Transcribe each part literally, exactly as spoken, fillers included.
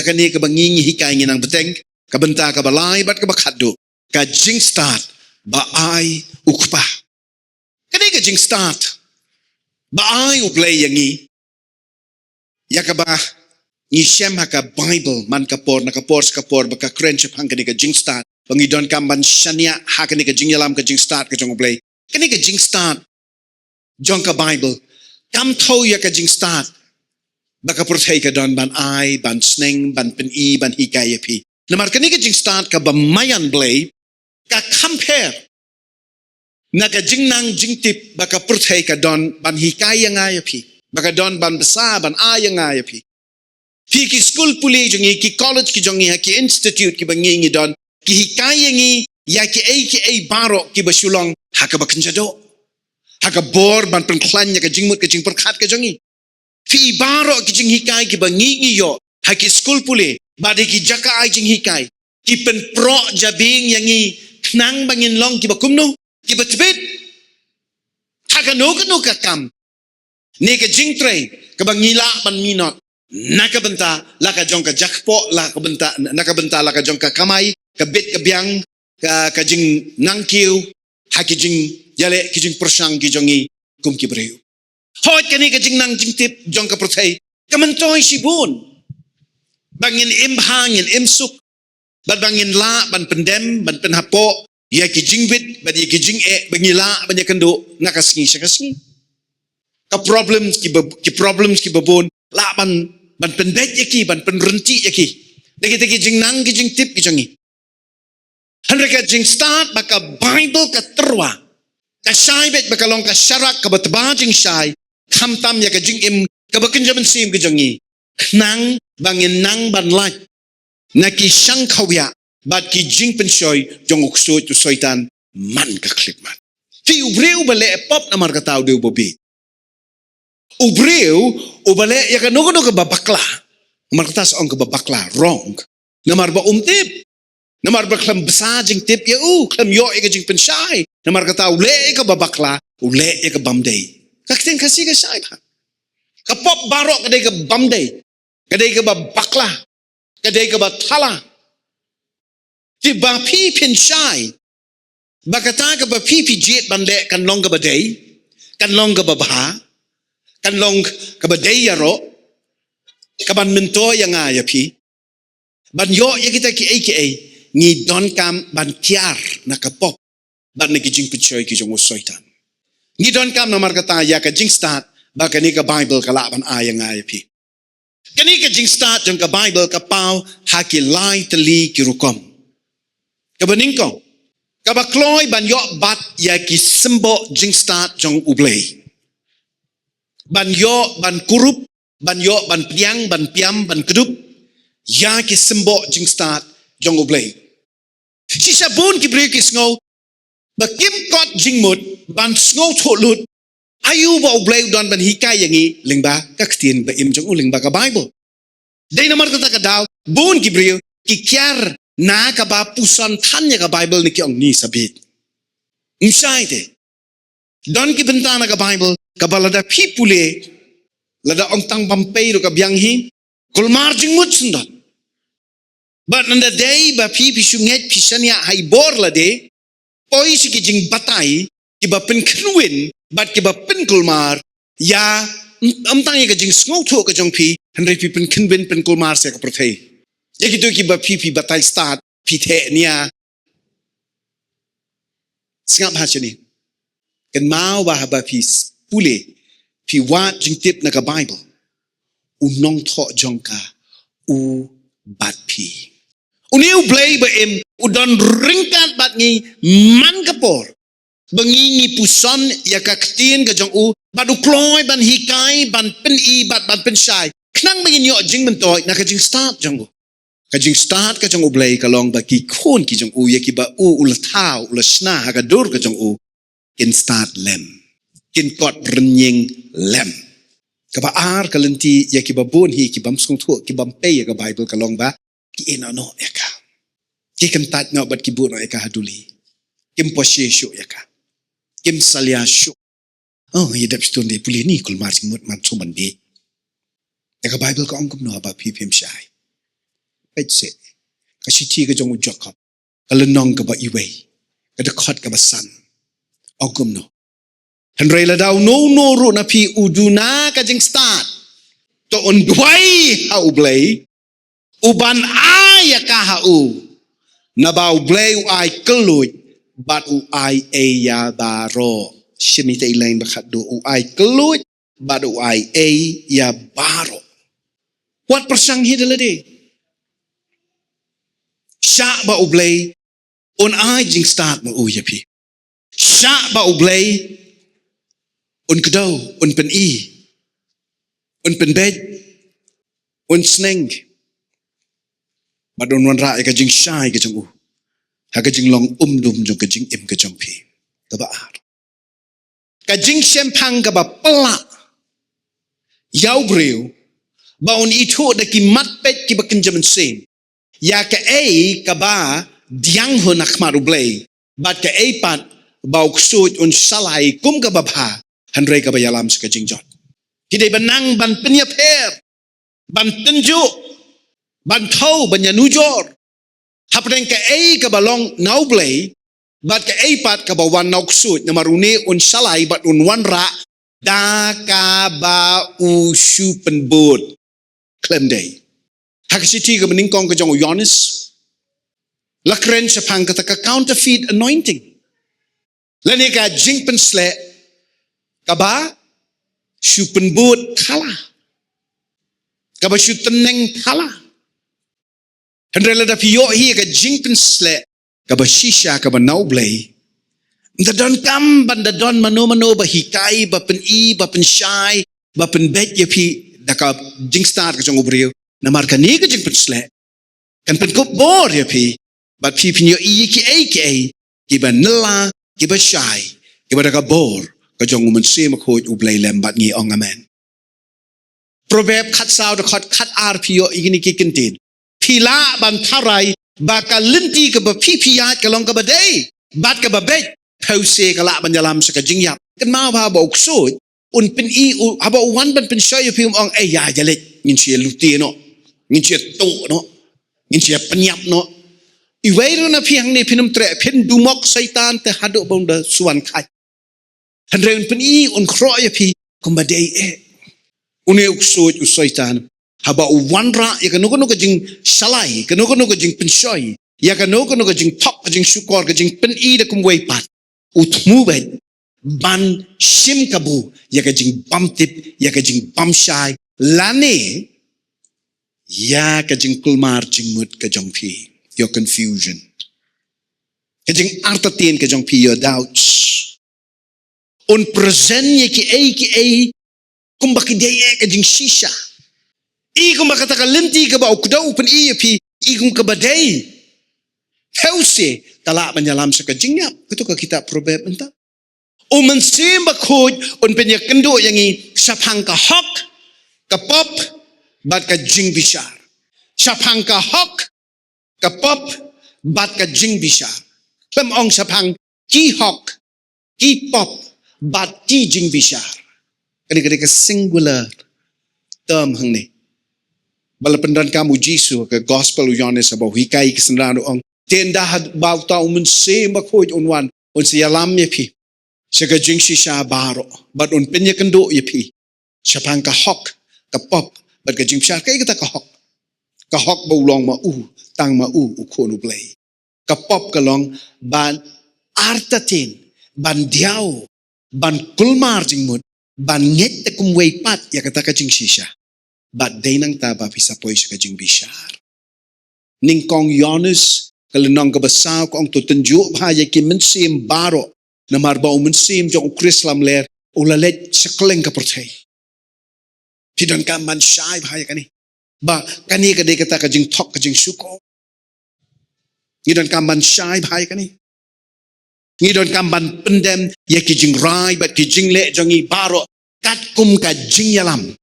kane kaba ngi ngi hikai ngi nang bteng, ka bynta kaba lai bad kaba khatduh, ka jingstad ba ai u kpa. Kane ka jingstad ba ai u Blei ïa ngi, ïa kaba ngi shem ha ka Bible man ka por na ka por sha ka por, ba ka kren shaphang kane ka jingstad ba ngi donkam ban shaniah ha kane ka jingïalam ka jingstad ka jong u Blei. Kane ka jingstad jong ka Bible kam thew ïa ka jingstad ba ka pyrthei ka don ban ai, ban sneng, ban pyni, ban hikai ïa phi. Namar kane ka jingstad kaba maïan Blei ka kham pher na ka jingnang jingtip ba ka pyrthei ka don ban hikai ïa nga ïa phi, ba ka don ban bsa, ban ai ïa nga ïa phi. Phi, ki skul pule jong ngi, ki college ki jong ngi, ha ki institute kiba ngi ngi don, ki hikai ïa ngi ïa kiei kiei baroh kiba shu long ha kaba kynja doh, ha ka bor ban pynkhlaiñ ïa ka jingmut ka jingpyrkhat ka jong ngi. Phi, baroh ki jinghikai kiba ngi ngi ïoh ha ki skul pule bad ha ki jaka ai jinghikai, ki pynproh jabieng ïa ngi khnang ba ngin long kiba kumno? Kiba tbit ha kano kano ka kam. Ne ka jingtrei kaba ngi lah ban minot na ka bynta la ka jong ka jakpoh, la ka bynta, na ka bynta la ka jong ka kamai, ka bit ka biang, ka, ka jingnang kiew ha ki jingïaleh, ki jingpyrshang ki jong ngi kum ki briew. Hooid, kane ka jingnang jingtip jong ka pyrthei ka myntoi shibun ba ngin im bha, ngin im suk, bad ba ngin lah ban pyndem, ban pynhapoh ïa ki jingwit bad ïa ki jingeh ba ngi lah ban ïakynduh na ka sngi sha ka sngi. Ka problems kiba, ki problems kiba bun lah ban, ban pynbeit ïa ki, ban pynryntih ïa ki da kita ki jingnang ki jingtip ki jong ngi. Hynrei ka jingstad ba ka Bible ka tyrwa, ka shai beit ba ka long ka sharak kaba tba jingshai, khamtam ïa ka jingim kaba kynja mynsiem ka jong ngi, khnang ba ngin nang ban lait na ki shang khawiah bad ki jingpynshoi jong u ksuid u Soitan man ka khyllipmat. Phi, u briew uba leh pop namar kata u dei uba bieit. U briew uba leh ïa kano kano kaba bakla, namar kata sa ong kaba bakla, wrong, namar ba um tip, namar ba khlem bsa jingtip ïa u, khlem ïoh ïa ka jingpynshai, namar kata u leh ïa kaba bakla, u leh ïa ka bym dei. Ka ktien Khasi ka shai bha. Ka pop baroh ka dei ka bym dei, ka dei kaba bakla, ka dei kaba thala. Te ba phi phin shai ba kata kaba phi phi jied ban leh kan long kaba dei, kan long kaba bha, kan long kaba dei ïaroh, kaban myntoi ïa nga ïa phi, ban ïoh ïa kita kiei kiei, ngi donkam ban kiar na ka pop bad na ki jingpynshoi ki jong u Soitan. Ngi donkam namar kata ïa ka jingstad ba kane ka Bible ka lah ban ai ïa nga ïa phi. Kane ka jingstad jong ka Bible ka paw ha ki lai tylli ki rukom. Kaba nyngkong, kaba kloi ban ïoh bat ïa ki symboh jingstad jong u Blei, ban ïoh ban kurup, ban ïoh ban pdiang, ban piam, ban kdup ïa ki symboh jingstad jong u Blei. Shisha bun ki briew ki sngew ba kim kot jingmut ban sngewthuh lut aïu ba u Blei u don ban hikai ïa ngi lyngba ka ktien ba im jong u, lyngba ka Bible. Dei namar kata ka daw bun ki briew ki kiar na kaba puson than ïa ka Bible, ne ki ong ni sa bieit. Ym shai te. Don ki bynta na ka Bible kaba lada phi pule, lada ong tang bym pei ruh ka biang hi, kulmar jingmut shen don. Bad nanda dei ba phi phi shu ngeit, phi shaniah ha i bor lade, poi sha ki jingbatai kiba pynkhynwin bad kiba pynkulmar ïa, ym, ym tang ïa ka jingsngewthuh ka jong phi, hynrei phi pynkhynwin pynkulmar sha ka pyrthei. Ïa kito kiba phi phi batai stad, phi theh nia. Sngap ha shane. Kynmaw ba haba phi s-, pule, phi wad jingtip na ka Bible, u nongthoh jong ka u bad phi. Une u Blei ba im u don ryngkat bad ngi man ka por ba ngi ngi puson ïa ka ktien ka jong u, bad u kloi ban hikai, ban pyni, bad ban pynshai, khnang ba ngin ïoh jingmyntoi na ka jingstad jong u. Ka jingstad ka jong u Blei ka long ba ki khun ki jong u, ïa kiba u u la thaw, u la shna ha ka dur ka jong u, kin stad lem, kin kot rynïeng lem. Kaba ar ka lynti ïa kiba bun hi, ki bym sngewthuh, ki bym pei ïa ka Bible, ka long ba ki ïehnoh noh ïa ka, ki kyntait noh bad ki buh noh ïa ka ha duli. Kim poi shuh ïa ka, kim salia shuh. Oh, ïa dep shisha de pule ni, kulmar jingmut, man shu man de. Ïa ka Bible ka ong kumno haba phi phim shai? peit seh. Ka shithi ka jong u Jakob. Ka lynnong kaba wei. Ka dkhot kaba san. Ong kumno. Hynrei lada uno uno ruh na phi u duna ka jingstad. To un duwai ha U Blei. U ban ai ïa ka ha u. Naba U Blei u ai kylluid. Bad u ai ei ïa baroh. Shim ïa i lane ba khatduh u ai kylluid. Bad u ai ei ïa baroh. Wat pyrshang hi da lade. Shah ba U Blei. Un ai jingstad ma u ïa phi. Shah ba U Blei. Un kdew, un pyni. Un pynbeit. Un sneng. Bad un wanrah ïa ka jingshai ka jong u. Ha ka jinglong umdum jong ka jingim ka jong phi. Kaba ar. Ka jingshemphang kaba pynlah. Ïa u briew. Ba un ithuh da ki mat peit kiba kynja mynsiem. Ïa kaei kaba diang hun ha khmat U Blei. Bad kaei pat ba u ksuid un shalai kum kaba bha. Hynrei kaba ïalam sha ka jingjot. Ki dei ban nang ban pynïapher. Ban tynjuh. Ban thew, ban ïanujor. Hapdeng kaei kaba long na U Blei. Bad kaei pat kaba wan na u ksuid. Namar une un shalai bad un wanrah. Da kaba u shu pynbud. Khlem dei. Ha ka shithi kaba nyngkong ka jong u Ïoannis. La kren shaphang kata ka counterfeit anointing. Lane ka jingpynsleh. Kaba. Shu pynbud thala. Kaba shu tyneng thala. Hynrei lada phi ïohi ka jingpynsleh. Kaba shisha kaba na U Blei. Ynda donkam ban da don mano mano ba hikai, ba pyni, ba pynshai, ba pynbeit ïa phi, da ka jingstad ka jong u briew. Namar kane ka jingpynsleh. Kan pynkup bor ïa phi, bad phi phin ïohi ïa kiei kiei, kiba nylla, kiba shai, kiba da ka bor, ka jong u Mynsiem Bakhuid U Blei lem bad ngi ong amen. Proverb khatsaw dkhot khatar phi ïohi ïa kine ki kyntien. Phi lah ban tharai, ba ka lynti kaba phi phi ïaid ka long kaba dei, bad kaba beit, phi seh ka lah ban ïalam sha ka jingïap. Kynmaw ba ha u ksuid, un pyni u, haba u wan ban pynshoi ïa phi um ong, eh, ïa, ïa leit, ngin shu ïa lute noh, ngin shu ïa tuh noh, ngin shu ïa pynïap noh. Iwei ruh na phi hangne phin ym treh, phin dumok Soitan te haduh ba un da shu wan khait. Hynrei un pyni un khroh ïa phi, kumba dei eh. Une u ksuid u Soitan. Haba u wanrah, ïa kano kano ka jingshalai, kano kano ka jingpynshoi, ïa kano kano ka jingthok, ka jingshukor, ka jingpyni da kumwei pat. U thmu beit, ban shim kabu, ïa ka jingbymtip, ïa ka jingbymshai, lane, ïa ka jingkulmar jingmut ka jong phi, your confusion. Ka jingartatien ka jong phi, your doubts. Un present ïa kiei kiei, kumba ki dei eh ka jingshisha. I kumba kata ka lynti kaba u kdew u pyni ïa phi, i kum kaba dei. Phi seh, ka lah ban ïalam sha ka jingïap, kato ka kitab Proverb mynta. U Mynsiem Bakhuid, un pynïakynduh ïa ngi, shaphang ka hok, ka pop, bad ka jingbishar. Shaphang ka hok, ka pop, bad ka jingbishar. Khlem ong shaphang, ki hok, ki pop, bad ki jingbishar. Kane ka dei ka singular term hangne. Ba la pyndonkam u Jisu, ka gospel u Ïoannis, ba u hikai ki synran u ong. Te ynda haba uta u Mynsiem Bakhuid un wan, un sa ïalam ïa phi. Sha ka jingshisha baroh, bad un pynïakynduh ïa phi. Shaphang ka hok, ka pop, bad ka jingbishar, kaei kata ka hok. Ka hok ba u long ma u, tang ma u, u khun u Blei. Ka pop ka long, ban artatien, ban diaw, ban kulmar jingmut, ban ngeit da kumwei pat, ïa kata ka jingshisha. Bad dei nangta ba phi sa poi sha ka jingbishar. Nyngkong Ïoannis, ka lynnong kaba saw ka ong to tynjuh bha ïa ki mynsiem baroh. Namar ba u mynsiem jong u Khrist lamler, u la leit sha kylleng ka pyrthei. Phi donkam ban shai bha ïa kane. Ba, kane ka dei kata ka jingthok ka jingshukor. Ngi donkam ban shai bha ïa kane. Ngi donkam ban pyndem, ïa ki jingrai, bad ki jingleh jong ngi baroh. Katkum ka jingïalam.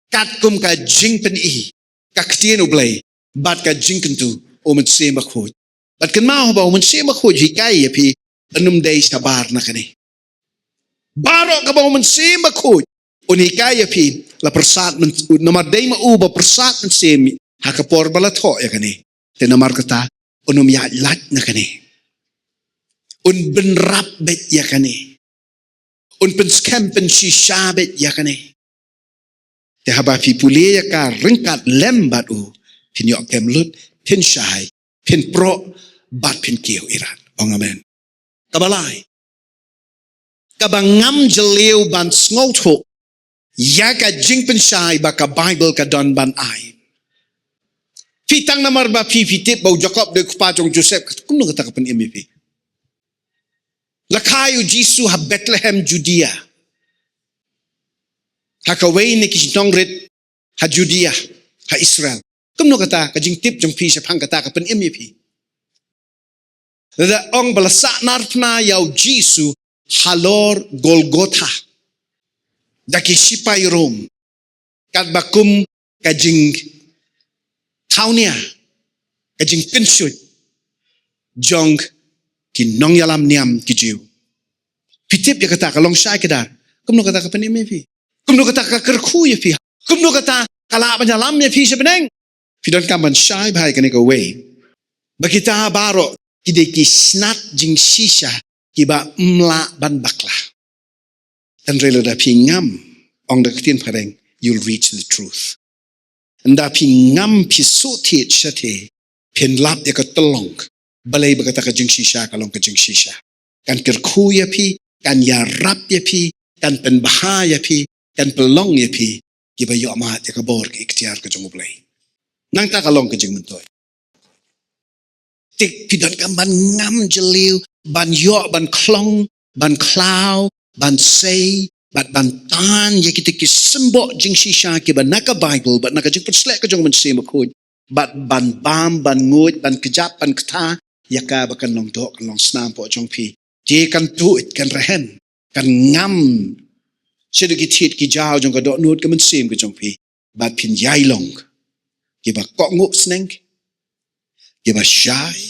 Katkum ka jingpyni. Ka ktien u Blei. Bad ka jingkyntu. U Mynsiem Bakhuid. Bad kynmaw ba u Mynsiem Bakhuid hikai ïa phi. Ba ym dei shabar na kane. Baroh kaba u Mynsiem Bakhuid. Un hikai ïa phi. La pyrsad myn-, namar dei ma u ba pyrsad mynsiem. Ha ka por ba la thoh ïa kane. Te namar kata, un ym ïaid lait na kane. Un bynrap beit ïa kane. Un pynskhem pynshisha beit ïa kane. Te haba phi pule ïa ka ryngkat lem bad u, phin ïoh kem lut, phin shai, phin proh, bad phin kiew irat. Ong amen. Kaba lai. Kaba ngam jylliew ban sngewthuh ïa ka jingpynshai ba ka Baibl ka don ban ai. Phi tang namar ba phi, phi tip ba u Jakob dei u kpa jong u Joseph, kumno kata ka pynim ïa phi? La kha ïa u Jisu ha Bethlehem Judia. Ha kawei na ki nongrit ha Judia, ha Israel. Kumno kata ka jingtip jong phi shaphang kata ka pynim ïa phi? Lada ong ba la sahnarphna ïa u Jisu halor Golgotha da ki sipai Rom, katba kum ka jingthawnia, ka jingpynshut jong ki nongïalam niam ki Jiw. Phi tip ïa kata ka long shai kdar. Kumno kata ka pynim ïa phi? Kumno kata ka kyrkhu ïa phi? Kumno kata ka lah ban ïalam ïa phi sha bneng? Phi donkam ban shai bha ïa kane kawei. Ba kita baroh ki dei ki snat jingshisha kiba ym lah ban bakla. Hynrei lada phi ngam, ong da ka ktien phareng, you'll reach the truth. Ynda phi ngam phi shu thied shatei, phin lap ïa ka tyllong. Balei? Ba kata ka jingshisha ka long ka jingshisha. Kan kyrkhu ïa phi, kan ïarap ïa phi, kan pynbha ïa phi, kan pynlong ïa phi kiba ïohmad ïa ka bor ka iktiar ka jong U Blei. Nangta ka long ka jingmyntoi. Te phi donkam ban ngam jylliew, ban ïoh, ban khlong, ban khlaw, ban sei, bad ban tan ïa kita ki symboh jingshisha kiba na ka Baibl, bad na ka jingpynsleh ka jong U Mynsiem Bakhuid, bad ban bam, ban nguid, ban kjap, ban kta ïa ka ba kan long doh, kan long snam hapoh jong phi. Te kan tuid, kan rhem, kan ngam shaduh ki thied ki jaw jong ka dohnud ka mynsiem ka jong phi. Bad phin ïai long kiba kohnguh sneng, kiba shai,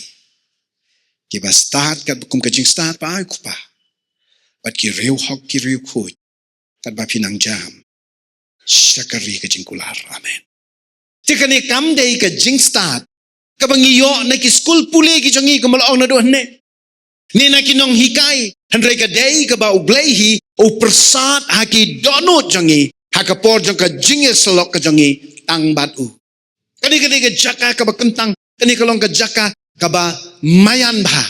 kiba stad katba kum ka jingstad ba ai u Kpa. Bad ki riewhok ki riewkhuid katba phi nang jam sha ka ri ka jingkular. Amen. Te kane kam dei ka jingstad kaba ngi ïoh na ki skul pule ki jong ngi, kumba la ong naduh hangne, ne na ki nonghikai, hynrei ka dei kaba U Blei hi u pyrsad ha ki dohnud jong ngi ha ka por jong ka jingïasyllok ka jong ngi tang bad u. Kane ka dei ka jaka kaba kyntang, kane ka long ka jaka kaba maïan bha.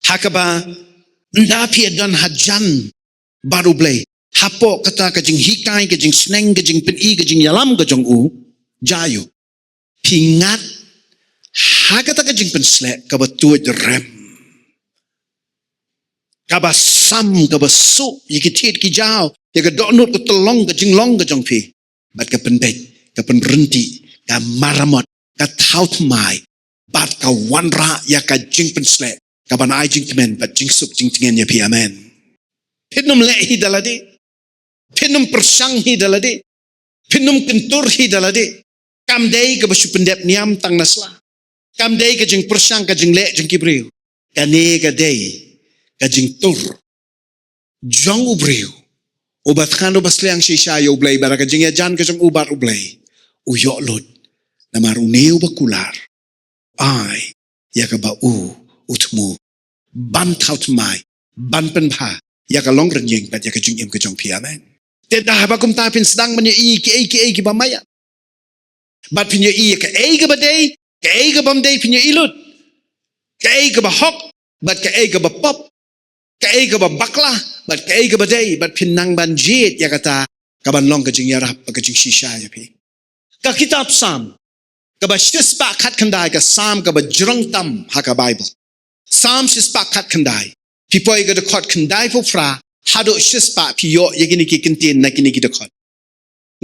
Ha kaba ynda phi ïadon hajan bad U Blei, hapoh kata ka jinghikai, ka jingsneng, ka jingpyni, ka jingïalam ka jong u, jia ïa u. Phi ngat ha kata ka jingpynsleh kaba tuid rhem, kaba sam, kaba suh ïa ki thied ki jaw, ïa ka dohnud, ka tyllong, ka jinglong ka jong phi. Bad ka pynbeit, ka pynryntih, ka maramot, ka thaw thymmai, bad ka wanrah ïa ka jingpynsleh kaban ai jingkmen bad jingsuk jingtngen ïa phi. Amen. Phin ym leh hi da lade. Phin ym pyrshang hi da lade. Phin ym kyntur hi da lade. Kam dei kaba shu pyndep niam tang na sla. Kam dei ka jingpyrshang, ka jingleh jong ki briew. Kane ka dei ka jingtur jong u briew uba thngan, uba sliang shisha ïa U Blei, bad ka jingïajan ka jong u bad U Blei, u ïoh lut. Namar une uba kular, ai ïa kaba u u thmu ban thaw thymmai, ban pynbha ïa ka longrynïeng bad ïa ka jingim ka jong phi. Amen. Te da haba kumta phin sdang ban ïohi kiei kiei kiba maïan. Bad phin ïohi ïa kaei kaba dei, kaei kabym dei phin ïohi lut. Kaei kaba hok bad kaei kaba pop. Kaei kaba bakla bad kaei kaba dei, bad phin nang ban jied ïa kata kaban long ka jingïarap bad ka jingshisha ïa phi. Ka kitab Salm kaba shispah khatkhyndai, ka Salm kaba jrong tam ha ka Baibl. Salm shispah khatkhyndai. Phi poi ka dkhot khyndaiphew phra haduh shispah, phi ïoh ïa kine ki kyntien na kine ki dkhot.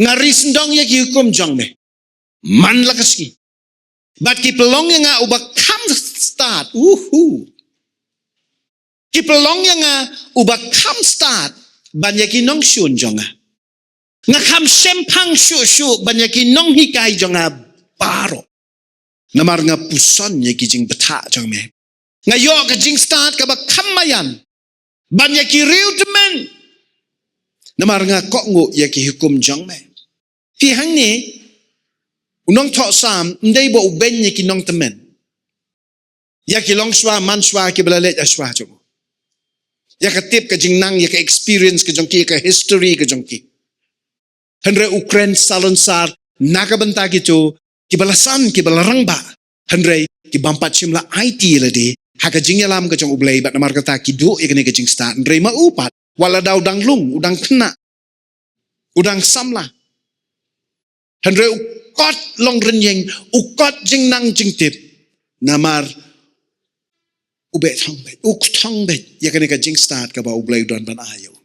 Nga ri sngewdong ïa ki hukum jong me man la ka sngi, bad ki pynlong ïa nga uba kham stad. Uhu. Ki pynlong ïa nga uba kham stad ban ïa ki nongshun jong nga. Nga kham shemphang shuh shuh ban ïa ki nonghikai jong nga baroh. Namar nga puson ïa ki jingbthah jong me. Nga ïoh ka jingstad kaba kham maïan ban ïa ki riew tymmen. Namar nga kohnguh ïa ki hukum jong me. Phi hangne, U nongthoh Salm, ym dei ba u beiñ ïa ki nongtymmen. Ïa ki longshuwa, manshwa, ki ba la leit shuwa jong u. Ïa ka tip ka jingnang, ïa ka experience ka jong ki, ïa ka history ka jong ki. Hynrei u kren salonsar, na ka bynta kito, ki ba la san, ki ba la rangbah. Hynrei, ki bym pat shym la aiti ïa lade, ha ka jingïalam ka jong U Blei, bad namar kata ki duh ïa kane ka jingstad, hynrei ma u pat, wat la da u dang lung, u dang khynnah, u dang samla. Hynrei u kot long rynïeng, u kot jingnang jingtip. Namar u beh thong beh, u thong beh, ïa kane ka jingstad kaba U Blei u don ban ai ïa u.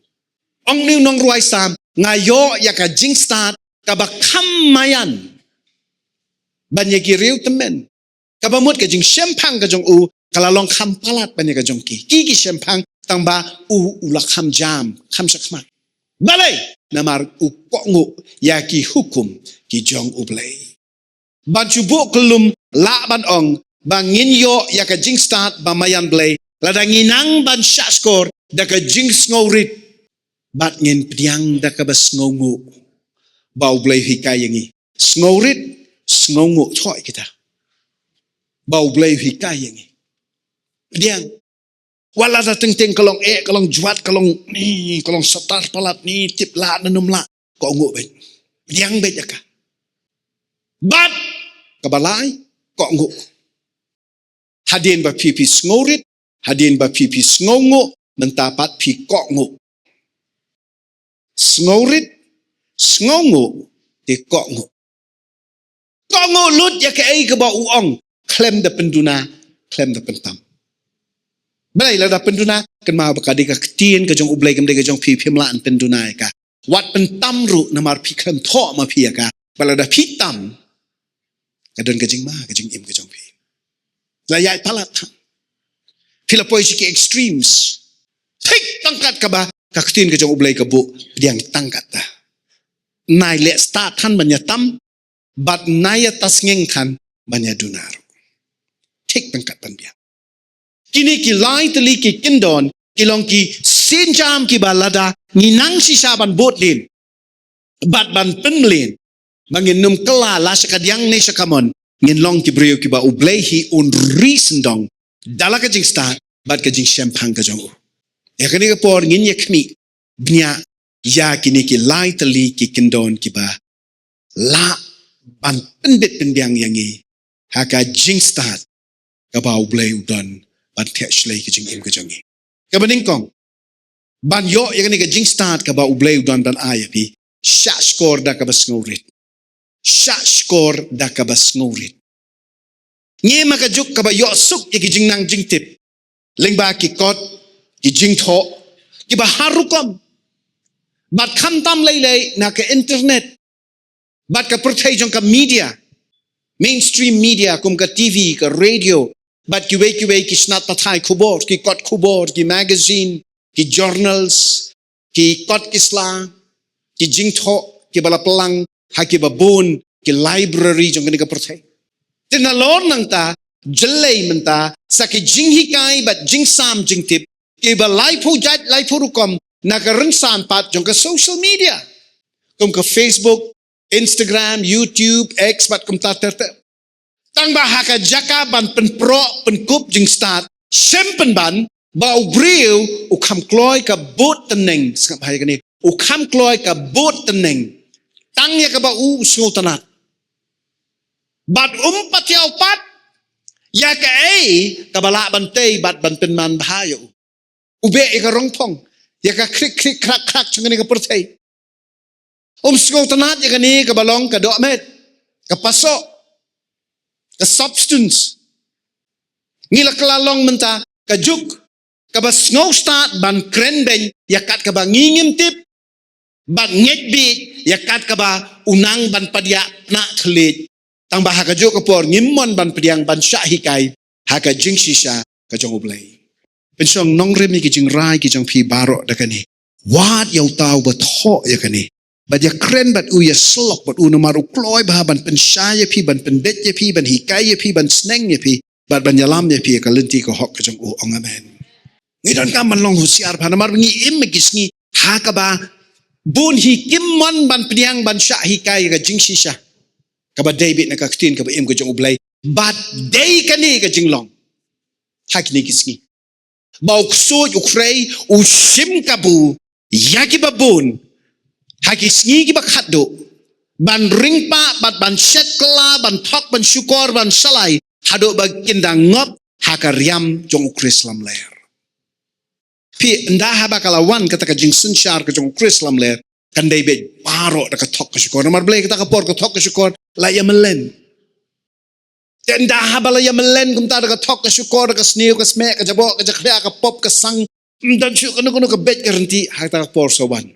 Ong une u nongrwai Salm, nga ïoh ïa ka jingstad kaba kham maïan ban ïa ki riew tymmen. Kaba mut ka jingshemphang ka jong u, ka la long kham palat ban ïa ka jong ki. Ki ki shemphang tang ba u, u la kham jam, kham shakhmat. Balei? Namar u kohnguh ïa ki hukum ki jong U Blei. Ban shu buh kyllum lah ban ong, ba ngin ïoh ïa ka jingstad ba maïan Blei, lada ngi nang ban shahshkor da ka jingsngewrit, bad ngin pdiang da kaba sngewnguh. Ba U Blei u hikai ïa ngi. Sngewrit, sngewnguh, thoh ïa kita. Ba U Blei u hikai ïa ngi. Pdiang. Wat la da teng teng ka long eh, ka long jwat, ka long ni, ka long satar palat ni, tip lah, nanum lah. Kohnguh beit. Pdiang beit ïa ka. Bad, kaba lai, kohnguh. Hadien ba phi phi sngewrit, hadien ba phi phi sngewnguh, mynta pat phi kohnguh. Sngewrit, sngewnguh, te kohnguh. Kohnguh lut ïa kaei kaba u ong, khlem da pynduna, khlem da pyntam. Balei lada pynduna, kynmaw ba ka dei ka ktien ka jong U Blei, kam dei ka jong phi, phim lah ban pynduna ïa ka. Wat pyntam ruh namar phi khlem thoh ma phi ïa ka. Ba lada phi tam, ka don ka jingma, ka jingim ka jong phi. La ïaid palat than. Phi la poi sha ki extremes. Thik tang kat kaba, ka ktien ka jong U Blei ka buh, pdiang tang kat ta. Nai leh stad than ban ïa tam, bad nai ïa tasngeng than ban ïa duna ruh. Thik tang kat ban biang. Kine ki lai tylli ki kyndon, ki long ki sienjam kiba lada, ngi nang shisha ban bud lin. Bad ban pynmlien. Ba ngin ym kylla la sha kadiang ne sha kamon. Ngin long ki briew kiba U Blei hi un ri sngewdon. Da la ka jingstad, bad ka jingshemphang ka jong u. Ïa kane ka por ngin ïa khmih, bniah, ïa kine ki lai tylli ki kyndon kiba. Lah ban pynbit pynbiang ïa ngi. Ha ka jingstad. Kaba U Blei u don. Ban thiah shlei ka jingim ka jong ngi. Kaba nyngkong. Ban ïoh ïa kane ka jingstad kaba U Blei u don ban ai ïa phi. Shahshkor da kaba sngewrit. Shahshkor da kaba sngewrit. Ngi ma ka juk kaba ïoh suk ïa ki jingnang jingtip. Lyngba ki kot, ki jingthoh, kiba har rukom. Bad khamtam lei lei na ka internet. Bad ka pyrthei jong ka media. Mainstream media kum ka T V, ka radio. Bad kiwei kiwei ki shnat pathai khubor, ki kot khubor, ki magazine, ki journals, ki kot ki sla, ki jingthoh, kiba la pynlang, ha kiba bun, ki library jong kane ka pyrthei. Te nalor nangta, jyllei mynta, sa ki jinghikai bad jingsam jingtip, kiba laiphew jait laiphew rukom, na ka rynsan pat jong ka social media. Kum ka Facebook, Instagram, YouTube, X, bad kumta ter ter. Tang ba ha ka jaka ban pynproh, pynkup jingstad, shem pynban, ba u briew, u kham kloi ka bud tyneng, sngap bha ïa kane, u kham kloi ka bud tyneng. Tang ïa kaba u sngewtynnat. Bad um pat ïa u pat, ïa kaei, kaba lah ban tei, bad ban pynman bha ïa u. U beh ïa ka rong phong, ïa ka khrik khrik khrak khrak jong kane ka pyrthei. Um sngewtynnat ïa kane kaba long ka dohmed, ka pasoh, ka substance. Ngi la kylla long mynta, ka juk, kaba sngewstad ban kren beiñ, ïa kat kaba ngi ngim tip, bad ngeit beit, ïa kat kaba u nang ban padiah pnah thylliej. Tang ba ha ka juk ka por, ngim mon ban pdiang ban shah hikai, ha ka jingshisha, ka jong u Blei. Pynshong nongrim ïa ki jingrai ki jong phi baroh da kane. Wat ïa uta uba thoh ïa kane. Bad ïa kren bad u ïa syllok bad u namar u kloi bha ban pynshai ïa phi, ban pynbeit ïa phi, ban hikai ïa phi, ban sneng ïa phi, bad ban ïalam ïa phi ïa ka lynti ka hok ka jong u, ong amen. Ngi donkam ban long husiar bha namar ngi im ha ki sngi ha kaba bun hi kim mon ban pdiang ban shah hikai ïa ka jingshisha. kaba dei beit na ka ktien kaba im ka jong U Blei. Bad dei kane ka jinglong ha kine ki sngi ba u ksuid u khrei u shim kabu ïa kiba bun ha ki sngi kiba khatduh, ban ring pah bad ban shet kylla, ban thok, ban shukor, ban shalai haduh ba kin da ngop ha ka riam jong U Khrist lamler. Phi, ynda haba ka la wan kata ka jingsynshar ka jong U Khrist lamler, kan dei beit baroh da ka thok ka shukor. Namar balei? Kata ka por ka thok ka shukor la ïa mlien. Te ynda haba la ïa mlien kumta da ka thok ka shukor, da ka sniew ka smeh, ka jaboh ka jakhlia, ka pop ka sang, ym don shuh kano kano ka beit ka ryntih ha kata ka por. Sa wan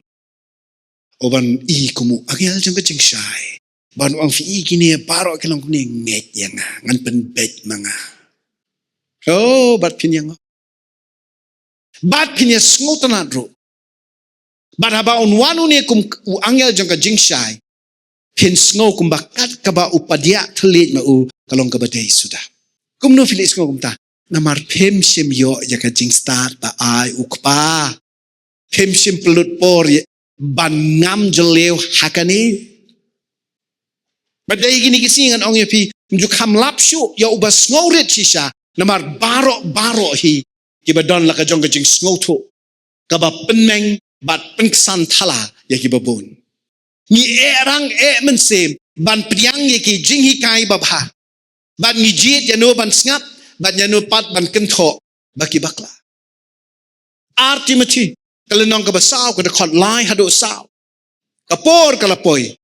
u ban i kum u angel jong ka jingshai, ban ong, phi i kine baroh ki long kumne, ngeit ïa nga, ngan pynbeit ma nga. Oh, bad phin ïa nga, bad phin ïa sngewtynnad ruh. Bad haba un wan une kum u angel jong ka jingshai, phin sngew kumba kat kaba u padiah thylliej ma u ka long kaba dei suda. Kumno phi leh sngew kumta? Namar phim shym ïoh ïa ka jingstad ba ai u Kpa. Phim shym pynlut por ïa ban ngam jylliew ha kane. Bad dei kine ki sngi ngan ong ïa phi, ym ju kham lap shuh ïa uba sngewrit shisha, namar baroh baroh hi kiba don la ka jong ka jingsngewthuh kaba pynmeng bad pynksan thala ïa kiba bun. Ngi eh rang eh mynsiem ban pdiang ïa ki jinghikai babha, bad ngi jied ïano ban sngap bad ïano pat ban kynthoh ba ki bakla. Ar Timothi ka lynnong kaba saw, ka dkhot lai haduh saw. Ka por ka la poi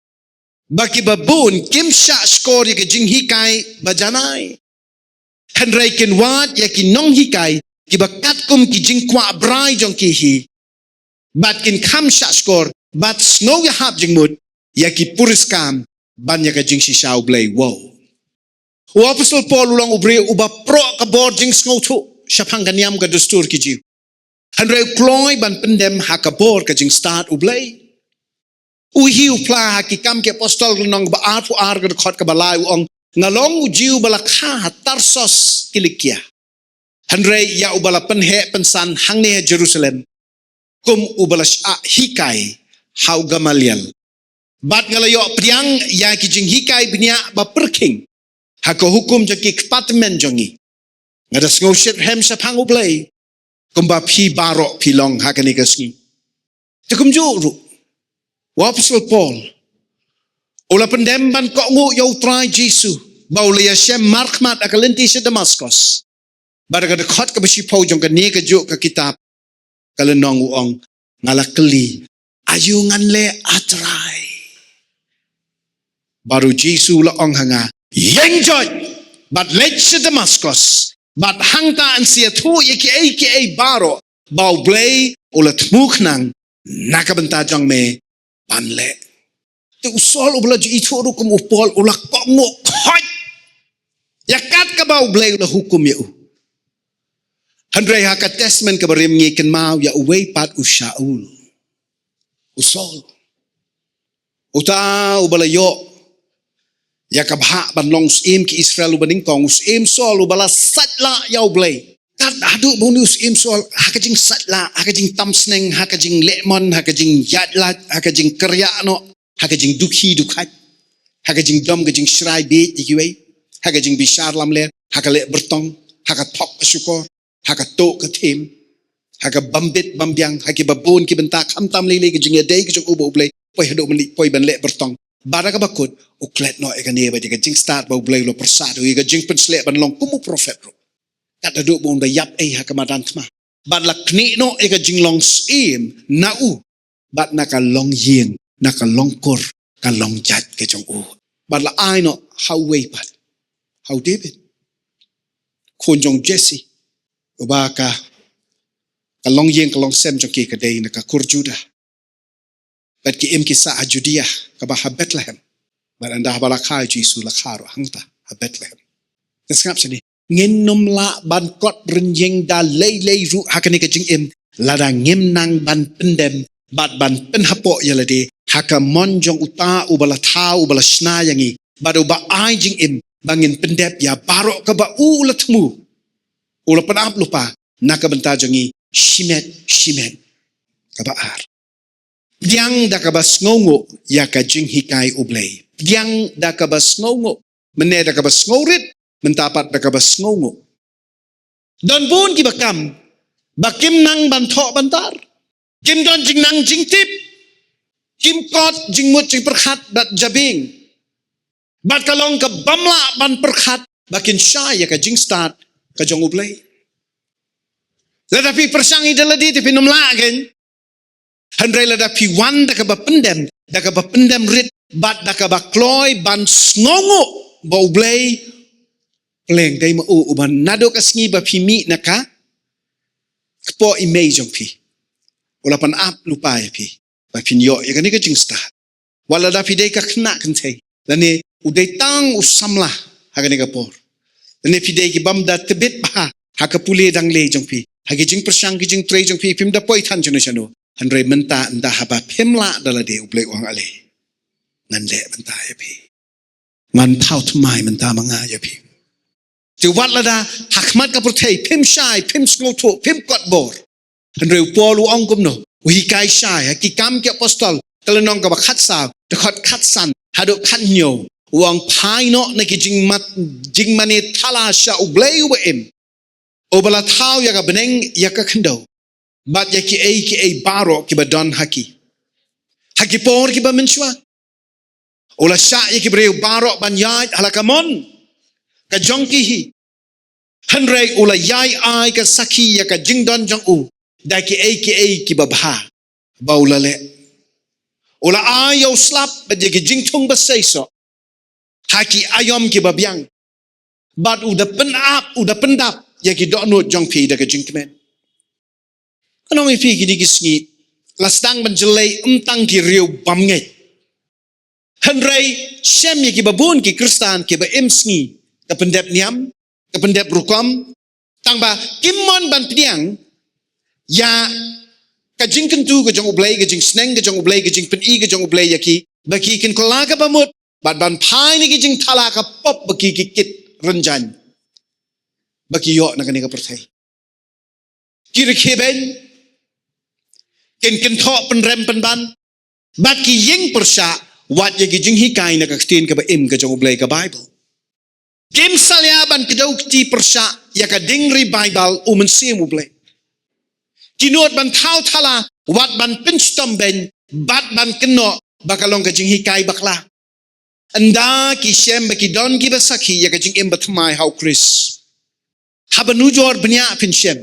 ba kiba bun kim shah shkor ïa ka jinghikai ba janai, hynrei kin wad ïa ki nonghikai kiba katkum ki jingkwah brai jong ki hi, bad kin kham shah shkor bad sngew ïahap jingmut ïa ki puriskam ban ïa ka jingshisha U Blei. Wow. U Apostol Paul u long u briew uba proh ka bor jingsngewthuh shaphang ka niam ka dustur ki Jiw, hynrei u kloi ban pyndem ha ka bor ka jingstad U Blei. U Hynñiewpla ha Ki Kam ki Apostol, lynnong ba arphew ar, ka dkhot kaba lai, u ong, nga long u Jiw ba la kha ha Tarsus Kilikia, hynrei ïa uba la pynheh pynsan hangne ha Jerusalem kum uba la shah hikai ha u Gamaliel. Bad nga la ïoh pdiang ïa ki jinghikai bniah ba pyrkhing ha ka hukum jong ki kpa tymmen jong ngi. Nga da sngew shitrhem shaphang U Blei kumba phi baroh phi long ha kane ka sngi. Te kumjuh ruh u Apostol Paul u la pyndem ban kohnguh ïa U Trai Jisu ba u la ïashem markhmat ha ka lynti sha Damaskos. Bad ha ka dkhot kaba shiphew jong kane kajuh ka kitab ka lynnong u ong, nga la kylli, aïu ngan leh, A Trai? Bad U Jisu u la ong ha nga, ïeng joit bad leit sha Damaskos, bad hangta yn sa ïathuh ïa kiei kiei baroh ba U Blei u la thmu khnang na ka bynta jong me ban leh. Te u Saul uba la ju ithuh ruh kum u Paul u la kohnguh khoit ïa kat kaba U Blei u la hukum ïa u. Hynrei ha ka Testament kaba rim ngi kynmaw ïa uwei pat, u Shaul. U Saul uta uba la ïoh ïa ka bhah ban long u syiem ki Israel uba nyngkong, u syiem Saul uba la sait lah ïa U Blei. Tad haduh ba une u syiem Saul, ha ka jingsait lah, ha ka jingtam sneng, ha ka jingleh mon, ha ka jingïaid lait, ha ka jingkyrïah noh, ha ka jingdukhi dukhait, ha ka jingdom ka jingshrai bieit ïa kiwei, ha ka jingbishar lamler, ha ka leh byrtong, ha ka thok ka shukor, ha ka tuh ka thiem, ha ka bym bit bym biang, ha kiba bun ki bynta, khamtam lei lei ka jingïadei ka jong u bad U Blei, poi haduh mynta poi ban leh byrtong. Bad ha kaba kut u klet noh ïa kane bad ïa ka jingstad ba U Blei u la pyrsad ïa u, ïa ka jingpynsleh ban long kum u profet ruh. Kat haduh ba un da ïap ei ha ka madan thma. Bad la knieh noh ïa ka jinglong syiem na u. Bad na ka longïing, na ka longkur, ka longjait ka jong u. Bad la ai noh ha uwei pat, ha u David, khun jong u Jesse, uba ka, ka longïing ka longsem jong ki ka dei na ka kur Judah. Bad ki im ki sah ha Judea, kaba ha Bethlehem. Bad ynda haba la kha u Jisu la kha ruh hangta ha Bethlehem. Te sngap shane, ngin nym lah ban kot rynïeng da lei lei ruh ha kane ka jingim lada ngim nang ban pyndem bad ban pynhapoh ïa lade ha ka mon jong uta uba la thaw, uba la shna ïa ngi bad uba ai jingim ba ngin pyndep ïa baroh kaba u la thmu, u la pynap lypa na ka bynta jong ngi shimet shimet. Kaba ar. Pdiang da kaba sngewnguh ïa ka jinghikai U Blei. Pdiang da kaba sngewnguh. Mynne da kaba sngewrit, mynta pat da kaba sngewnguh. Don bun kiba kam ba kim nang ban thoh ban tar. Kim don jingnang jingtip. Kim kot jingmut jingpyrkhat bad jabieng. Bad ka long ka bym lah ban pyrkhat ba kin shai ïa ka jingstad ka jong U Blei. Lada phi pyrshang ïa lade te phin ym lah kein. Hynrei lada phi wan da kaba pyndem, da kaba pyndem rit, bad da kaba kloi ban sngewnguh ba U Blei, pleng dei ma u uban naduh ka sngi ba phi mih na ka kpoh i mei jong phi, u la pynap lypa ïa phi ba phin ïoh ïa kane ka jingstad. Wat lada phi dei ka khynnah kynthei, lane u dei tang u samla ha kane ka por, lane phi dei ki bym da tbit bha ha ka pule dangle jong phi, ha ki jingpyrshang ki jingtrei jong phi, phim da poi than shano shano. Hynrei mynta ynda haba phim lah da lade, U Blei u ong, ale, ngan leh mynta ïa phi. Ngan thaw thymmai mynta ma nga ïa phi. Te wat lada ha khmat ka pyrthei phim shai, phim sngewthuh, phim kot bor. Hynrei u Paul u ong kumno? U hikai shai ha Ki Kam ki Apostol, ka lynnong kaba khatsaw, dkhot khatsan haduh khathynñiew. U ong, phai noh na ki jingmat, jingmane thala sha U Blei uba im, uba la thaw ïa ka bneng ïa ka khyndew, bad ïa kiei kiei baroh kiba don ha ki. Ha ki por kiba mynshuwa u la shah ïa ki briew baroh ban ïaid ha la ka mon ka jong ki hi. Hynrei u la ïai ai ka sakhi ïa ka jingdon jong u da kiei kiei kiba bha ba u la leh. U la ai ïa u slap bad ïa ki jingthung ba seisoh ha ki aïom kiba biang. Bad u da pynap, u da pyndap ïa ki dohnud jong phi da ka jingkmen. Kan ong ïa phi, kine ki sngi la sdang ban jyllei ym tang ki riew bymngeit. Hynrei shem ïa kiba bun ki Khristan kiba im sngi, ka pyndep niam, ka pyndep rukom, tangba kim mon ban pdiang ïa ka jingkyntu ka jong U Blei, ka jingsneng ka jong U Blei, ka jingpyni ka jong U Blei ïa ki, ba ki kin kylla kaba mut bad ban phai na ki jingthala ka pop ba ki, ki kit rynjang ba ki ïoh na kane ka pyrthei. Ki rkhie beiñ, kin kynthoh pynrem pynban, bad ki ïeng pyrshah wat ïa ki jinghikai na ka ktien kaba im ka jong U Blei, ka Baibl. Kim salia ban kdew kti pyrshah ïa ka dieng revival U Mynsiem U Blei. Ki nud ban thaw thala wat ban pynshitom beiñ bad ban kynnoh ba ka long ka jinghikai bakla. Ynda ki shem ba ki don kiba sakhi ïa ka jingim bathymmai ha U Khrist, haba nujor bniah phin shem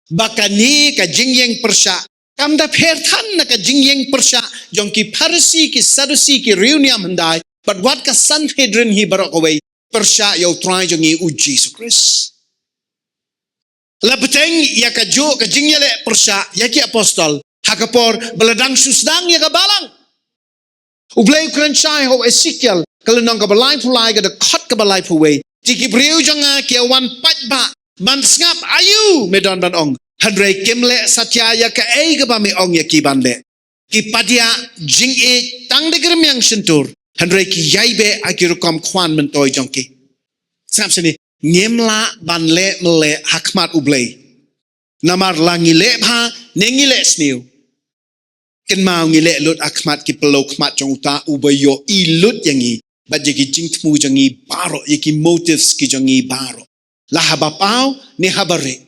ba kane ka jingïeng pyrshah kam da pher than na ka jingïeng pyrshah jong ki Pharisi, ki Sadusi, ki riewniam hyndai, bad wat ka Sanhedrin hi baroh kawei pyrshah ïa U Trai jong ngi U Jisu Khrist. La bteng ïa kajuh ka jingïaleh pyrshah ïa ki apostol ha ka por ba la dang shu sdang ïa ka balang. U Blei u kren shai ha u Esekiel, ka lynnong kaba laiphew lai, ka dkhot kaba laiphew wei. Te ki briew jong nga ki ïa wan paidbah ban sngap aïu me don ban ong, hynrei kim leh satia ïa kaei kaba me ong ïa ki ban leh. Ki padiah jingïeit tang da ki rmiang shyntur, hynrei ki ïai beh ha ki rukom khwan myntoi jong ki. Sngap shane, ngim lah ban leh mylleh ha khmat U Blei. Namar la ngi leh bha ne ngi leh sniew, kynmaw ngi leh lut ha khmat ki pyllew khmat jong uta uba ïohi lut ïa ngi bad ïa ki jingthmu jong ngi baroh, ïa ki motives ki jong ngi baroh, la haba paw ne haba rieh,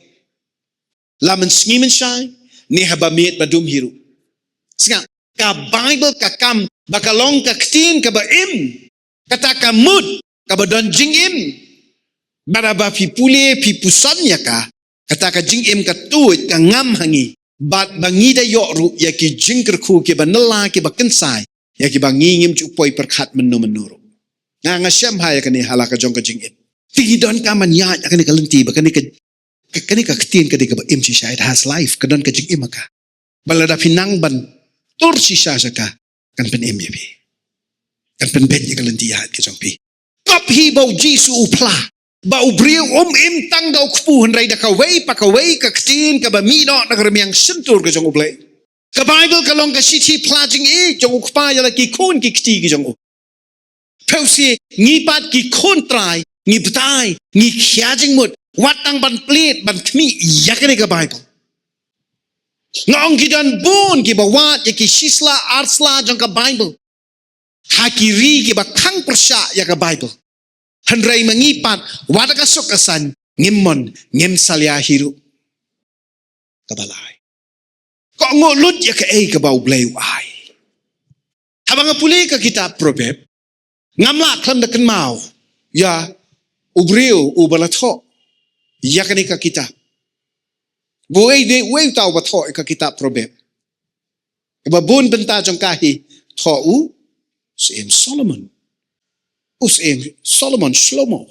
la mynsngi mynshai ne haba miet ba dum hi ruh. Sngap, ka Baibl ka kam ba ka long ka ktien kaba im, kata ka mut kaba don jingim. Bad haba phi pule, phi puson ïa ka, kata ka jingim ka tuid, ka ngam ha ngi, bad ba ngi da ïoh ruh ïa ki jingkyrkhu kiba nylla, kiba kynsai, ïa kiba ngi ngim ju poi pyrkhat mynno mynno ruh. Nga, nga shem ha ïa kane ha la ka jong ka jingim. Te ngi donkam ban ïaid ha kane ka lynti ba kane ka, ka, kane ka ktien ka dei kaba im shisha, it has life, ka don ka jingim ha ka. Ba lada phi nang ban tur shisha sha ka, kan pynim ïa phi, kan pynbeit ïa ka lynti ïaid ka jong phi. Kop hi ba U Jisu u phla ba u briew um im tang da u kpu, hynrei da kawei pa kawei ka ktien kaba mih noh na ka rmiang shyntur ka jong U Blei. Ka Baibl ka long ka shithi phla jingïeit jong U Kpa ïa la ki khun ki kti ki jong u. Phewse, ngi pat ki khun trai ngi batai, ngi khia jingmut wat tang ban plied ban khmih ïa kane ka Baibl. Nga ong ki don bun kiba wad ïa ki shisla arsla jong ka Baibl ha ki ri kiba khang pyrshah ïa ka Baibl. Hynrei ma ngi pat, wat ka suk ka saiñ, ngim mon, ngim salia hi ruh. Kaba lai, kohnguh lut ïa kaei kaba U Blei u ai. Haba nga pule ka kitab Proverb, ngam lah khlem da kynmaw ïa u briew uba la thoh ïa kane ka kitab. Ba uei dei uei uta uba thoh ïa ka kitab Proverb? Kaba bun bynta jong ka hi thoh u Syiem Solomon. U Syiem Solomon, Shlomo.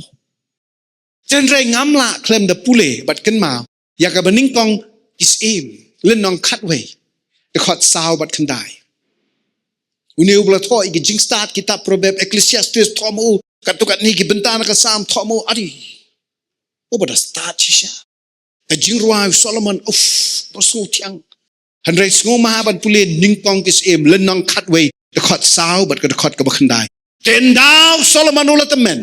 Hynrei ngam lah khlem da pule bad kynmaw ïa kaba nyngkong Ki Syiem, lynnong khatwei, dkhot saw bad khyndai. Une uba la thoh ïa ki jingstad kitab Proverb, Ecclesiastes, thoh ma u, katto katne ki bynta na ka Salm, thoh ma u. Adi, uba da stad shisha. Ka jingrwai u Solomon, uff, ba sngewthiang. Hynrei sngewma ban pule nyngkong Ki Syiem, lynnong khatwei, dkhot saw bad ka dkhot kaba khyndai. Te ynda u Solomon u la tymmen,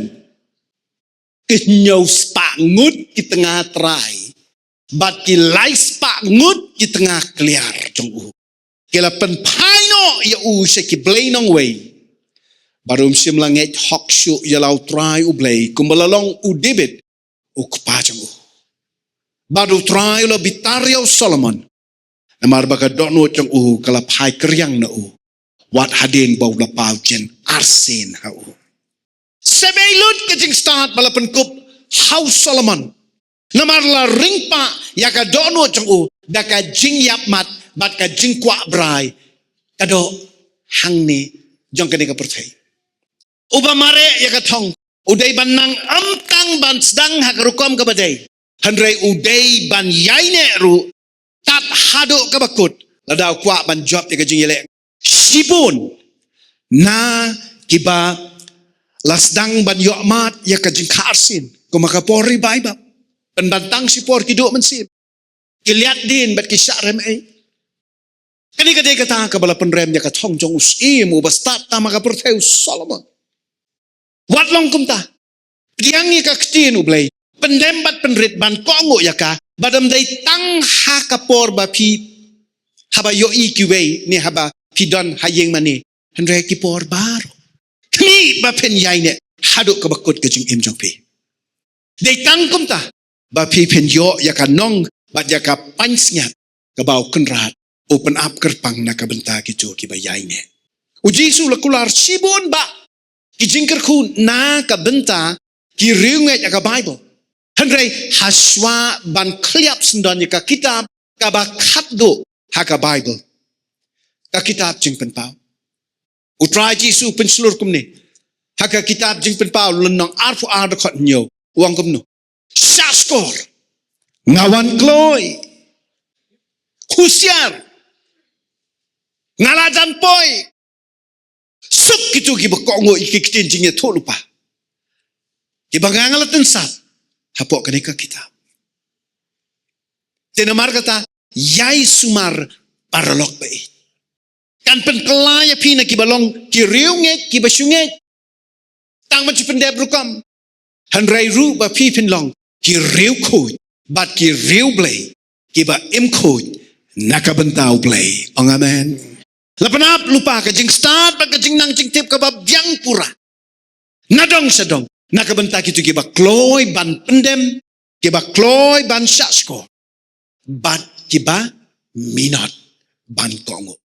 ki hynñiew spah ngut ki tnga trai bad ki lai spah ngut ki tnga kliar jong u, ki la pynphai noh ïa u sha ki blei nongwei. Bad um shym la ngeit hok shuh ïa la U Trai U Blei, kumba la long u David u kpa jong u. Bad U Trai u la bitar ïa u Solomon namar ba ka dohnud jong u ka la phai kriang na u, wat hadien ba u la paw jin arsien ha u. Sa beit lut ka jingstad ba la pynkup ha u Solomon, namar la ring pah ïa ka dohnud jong u da ka jingïap mat bad ka jingkwah brai ka doh hangne jong kane ka pyrthei. Uba mareh ïa ka thong u dei ban nang ym tang ban sdang ha ka rukom kaba dei, hynrei u dei ban ïaineh ruh tad haduh kaba kut, lada u kwah ban jop ïa ka jingïaleh. Shibun na kiba la sdang ban ïoh mad ïa ka jingkha arsien, kum ha ka por Ri Bhaibhah, pynban tang shipor ki duh mynsiem, ki liat dien bad ki shah rem ei. Kane ka dei kata kaba la pynrem ïa ka thong jong u Syiem uba stad tam ha ka pyrthei, u Solomon. Wat long kumta. Pdiang ïa ka ktien U Blei, pyndem bad pynrit ban kohnguh ïa ka, bad ym dei tang ha ka por ba phi, haba ïohi kiwei ne haba phi don ha ïing mane, hynrei ki por baroh. Khmih ba phin ïaineh haduh kaba kut ka jingim jong phi. Dei tang kumta ba phi phin ïoh ïa ka nong bad ïa ka pansngiat kaba U Kynrad u pynap kyrpang na ka bynta kito kiba ïaineh. U Jisu u la kular shibun bah ki jingkyrkhu na ka bynta ki riewngeit ha ka Baibl. Hynrei hashwa ban khlieh syndon ïa ka kitab kaba khatduh ha ka Baibl, ka kitab Jingpynpaw, U Trai Jisu u pynshlur kumne ha ka kitab Jingpynpaw lynnong arphew ar dkhot hynñiew, u ong kumno: Shahshkor, nga wan kloi. Husiar, nga la jan poi. Suk kito kiba kohnguh ïa ki ktien jingïathuhlypa kiba nga nga la tynsad hapoh kane ka kitab. Te namar kata, ïai sumar paralok ba ïeit. Kan pynkylla ïa phi na kiba long ki riewngeit kiba shu ngeit tang ban shu pyndep rukom, hynrei ruh ba phi phin long ki riewkhuid bad ki riewblei kiba im khuid na ka bynta U Blei. Ong amen. La pynap lypa ka jingstad bad ka jingnang jingtip kaba biang pura na dong sha dong na ka bynta kito kiba kloi ban pyndem, kiba kloi ban shahshkor bad kiba minot ban kohnguh.